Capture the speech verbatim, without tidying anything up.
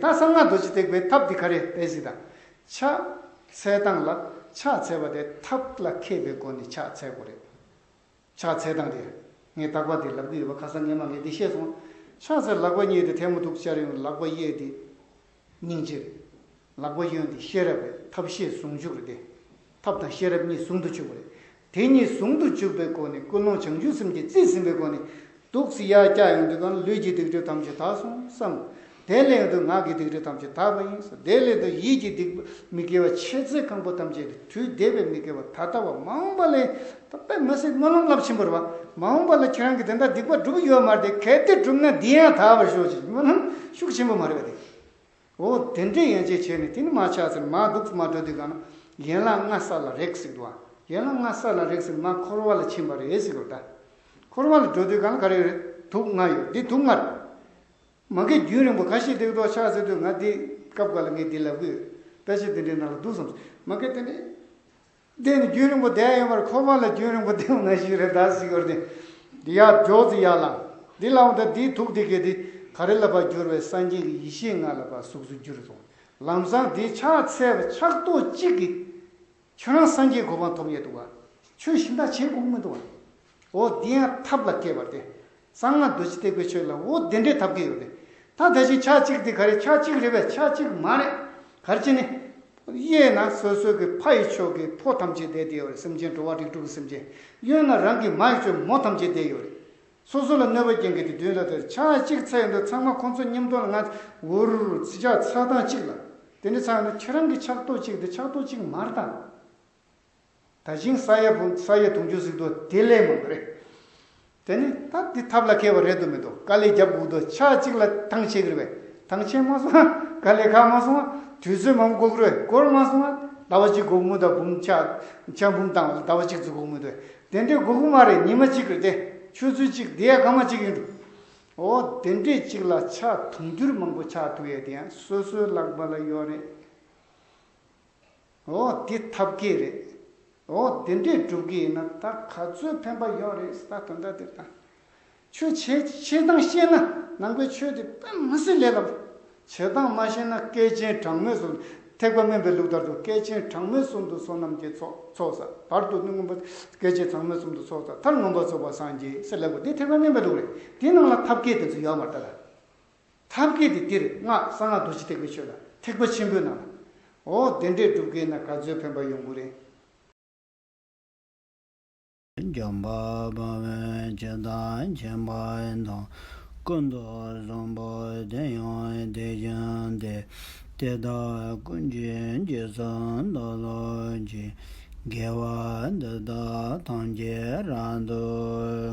ད་གསང་སྔགས་རྡོ་རྗེ་ཐེག་པའི་ཐབས་འདི་ག་རེ་རེད་ཟེར་ན། ཕྱག་འཚལ་སྟངས་ལ་ཕྱག་འཚལ་བ་དེ་ཐབས་ལ་མཁས་པའི་སྒོ་ནས་ཕྱག་འཚལ་དགོས་རེད། ཕྱག་འཚལ་སྟངས་དེ། ངས་དག་པ་དེ་ལབ་ཀྱི་ཡོད་པ་ཁ་སང་ངས་མ་ངས་འདི་བཤད་སོང་། ཕྱག་འཚལ་ལག་པ་གཉིས་དེ་ཐལ་མོ་སྡུག་སྦྱར་ཡོང་ལག་པ་གཡས་དེ། སྙིང་རྗེ་རེད། ལག་པ་གཡོན་དེ་ཤེས་རབ་རེད། ཐབས་ཤེས་ཟུང་འཇུག་རེད་དེ། ཐབས་དང་ཤེས་རབ་གཉིས་ཟུང་དུ་འཇུག་པ་རེད། དེ་གཉིས་ཟུང་དུ་འཇུག་པའི་སྒོ་ནས་ཀུན་སློང་བྱང་ཆུབ་སེམས་ཀྱིས་རྩིས་ཟིན་པའི་སྒོ་ནས། འདུག་སེ་ཡར་བཀྱག་ཡོང་དུས་གང་ལུས་ཀྱི་སྡིག་སྒྲིབ་ཐམས་ཅད་དག་སོང་བསམ། དེ་ལས་ཡོང་དུས་ངག་གི་སྡིག་སྒྲིབ་ཐམས་ཅད་དག་པ་ཡིན་ཟེར། དེ་ལས་དུ་ཡིད་ཀྱི་སྡིག་མི་དགེ་བ་ཆེ་ཚད་ཁང་པ་ཐམས་ཅད་དུ་དུས་འདས་པའི་མི་དགེ་བ་ད་ལྟ་བ་མ་འོངས་པ་ལས། ད་དཔེ་མི་སྲིད་སྨོན་ལམ་རླབས་ཆེན་པོ་རེད་བ། མ་འོངས་པ་ལ་ཁྱེད་རང་གིས་དེ་འདྲ་སྡིག་པ་སྒྲུབ་ཡོད་མ་རེད་དེ། གལ་ཏེ་སྒྲུབ་ན་འདི་ཡང་དག་པར་ཤོག་ཅེས་སྨོན་ལམ་ཤུགས་ཆེན་པོ་མ་རེད་བ་དེ། འོ་དེ་འདྲའི་ཡན་ཆད་བྱས་ནས་དེ་ནི་མར་ཕྱག་འཚལ་མར་འདུག་མར་འགྲོ་དུས་གང་ན་ཡན་ལག་ལྔ་ས་ལ་རེག་ཟེར་འདུག་བ། ཡན་ལག་ལྔ་ས་ལ་རེག་ཟེར་མར་འཁོར་བ་ལ་ཕྱིན་པ་རེད་ཟེར་གི་རེད་ད། འཁོར་བ་ལ་འགྲོ་དུས་གང་ན་ག་རེ་རེད། དུག་ལྔ་ཡོད། འདི་དུག་ལྔ་རེད། མ་གི་རྒྱུན་རིང་པོ་ཁ་ཤས་དེ་ཚོ་ཕྱག་འཚལ་དུས་ང་འདི་སྐབས་འགའ་ལ་ངས་འདི་ལབ་གི་ཡོད། དཔེ་ཆ་དེ་འདྲའི་ནང་ལ་འདུག་བསམ་སོང་། མ་གི་དེ་འདྲའི། དེ་ནི་རྒྱུན་རིང་པོ་བསྡད་ཡོང་བར་འཁོར་བ་ལ་རྒྱུན་རིང་པོ་བསྡད་ཡོང་ན་ཞིག་རེད་ད་ཟེར་གི་རེད་དེ། འདི་ཡར་འཇོག་ཙི་ཡར་ལངས། འདི་ལངས་ད་འདིའི་དུག་འདི་གས་དེ་ག་རེ་ལ་ཕར་འགྱུར་བའི་སངས་རྒྱས་ཀྱི་ཡེ་ཤེས་ལྔ་ལ་ཕར་གཟུགས་སུ་འགྱུར་སོང་། ལམ་སང་འདི་ཕྱག་འཚལ་བ་ཕྱག་རྡོག་གཅིག་གིས། ཁྱོད་རང་སངས་རྒྱས་གོ་འཕང་ཐོབ་ཡས་འདུག་བ། ཆོས་གཞན་དག་བྱེད་དགོས་མི་འདུག་བ། འོ་འདི་ཡང་ཐབས་ལ་མཁས་པ་སྟེ། གསང་སྔགས་རྡོ་རྗེ་ཐེག་པའི་ཆོས་ལ་འོ་དེ་འདྲའི་ཐབས་མཁས་ཡོད་རེད། ད་ད་ཅི་ཕྱག་གཅིག་འདི་ག་རེ་ཕྱག་གཅིག་རེད་པས། ཕྱག་གཅིག་མ་རེད། ག་རེ་བྱས་ནས། གཡས་ན་སོ་སོ་གི་ཕ་ཡི་ཕྱོགས་ཀྱི་ཕོ་ཐམས་ཅད་བསྡད་དེ་ཡོད་རེད། སེམས་ཅན་འགྲོ་བ་རིགས་དྲུག་གི་སེམས་ཅན། གཡོན་ན་རང་གི་མ་ཡི་ཕྱོགས་མོ་ཐམས་ཅད་བསྡད་ཡོད་རེད། སོ་སོ་ལ་གནོད་པ་སྐྱེལ་མཁན་དེ་མདུན་ལ་དེར་ཕྱག་གཅིག་འཚལ་ཡོང་དུས་ཚང་མ་ཁོང་ཚོ་མཉམ་དུ་ལ་ང་འུར་ཙི་ཕྱག་འཚལ་སྟངས་གཅིག་ལ། དེ་ནི་ཚང་ཡོང་དུས་ཁྱེད་རང་གི་ཕྱག་རྡོག་གཅིག་དེ་ཕྱག་རྡོག་གཅིག་མར་བཏང་། ད་ཅིང་ས་ཡ་བུ་ས་ཡ་དུང་ཕྱུར་ཟིག་ཏུ་དེ་ལས་མང་པོ་རེད། དེ་ནི་ད་འདི་ཐབས་ལ་མཁས་པ་རེད་དུ་མི་འདུག་དཀའ་ལས་རྒྱབ་དགོས་འདུག་ཕྱག་གཅིག་ལ་ཐང་ཆད་ཀྱི་རེད་པས། ཐང་ཆད་མ་སོང་ང་དཀའ་ལས་ཁག་མ་སོང་ང་དུས་ཚོད་མང་པོ་འགོར་གི་རེད། འགོར་མ་སོང་ང་ཟླ་བ་གཅིག་འགོར་མུ་ད་འབུམ་ཕྱག་ཕྱག་འབུམ་བཏང་བ་ཟླ་བ་གཅིག་ཙམ་འགོར་མུ་འདུག་དེ་འདྲའི་འགོར་གི་མ་རེད། ཉི་མ་གཅིག་རེད་དེ། ཆུ་ཚོད་གཅིག་དེ་ཡ་སྐར་མ་གཅིག་ཡིན་འགྲོ། འོ་དེ་འདྲའི་གཅིག་ལ་ཕྱག་དུང་ཕྱུར་མང་པོ་ཕྱག་ཐུབ་ཡས་དེ་ཡང་སོ་སོའི་ལག་པ་ལ་ཡོད་རེད། འོ་འདི་ཐབས་མཁས་རེད། འོ་འདི་འདྲས་སྒྲུབ་ཀྱི་ཡིན་ན་ད་ག་ཚོད་ཕན་པ་ཡོད་རེད་ད་དོན་དག་འདིར་ད། ཆོས་བྱེད་བྱེད་སྟངས་ཤེས་ན་ནང་པའི་ཆོས་དེ་དཔེ་མི་སྲིད་ལས་སླ་པོ། བྱེད་སྟངས་མ་ཤེས་ན་བསྐལ་ཆེན་གྲངས་མེད་གསུམ། ཐེག་པ་དམན་པའི་ལུགས་ལྟར་དུ་བསྐལ་ཆེན་གྲངས་མེད་གསུམ་དུ་བསོད་ནམས་ཀྱི་ཚོགས་ཚོགས་བསགས། བར་དུ་གནོད་པ་བསྐལ་ཆེན་གྲངས་མེད་གསུམ་དུ་ཚོགས་བསགས། མཐར་མངོན་པར་རྫོགས་པར་སངས་རྒྱས་ཟེར་ལབ་དགོས། དེ་ཐེག་པ་དམན་པའི་ལུགས་རེད། དེ་ནང་ལ་ཐབས་མཁས་དེ་ཚོ་ཡོད་མ་རེད་ད། ཐབས་མཁས་དེ་འདིར་སྔགས་གསང་སྔགས་རྡོ་རྗེ་ཐེག་པའི་ཆོས་ལ་ཐེག་པ་ཆེན་པོའི་ནང་ལ། འོ་དེ་འདྲས་སྒྲུབ་མཁན་ན་ག་ཚོད་ཕན་པ་ཡོང་གི་རེད། འཇམ་དཔལ་དཔའ་བོས་ཇི་ལྟར་མཁྱེན་པ་དང་། ཀུན་ཏུ་བཟང་པོ་དེ་ཡང་དེ་བཞིན་ཏེ། དེ་དག་ཀུན་གྱི་རྗེས་སུ་བདག་སློབ་ཅིང་། དགེ་བ་འདི་དག་ཐམས་ཅད་རབ་ཏུ་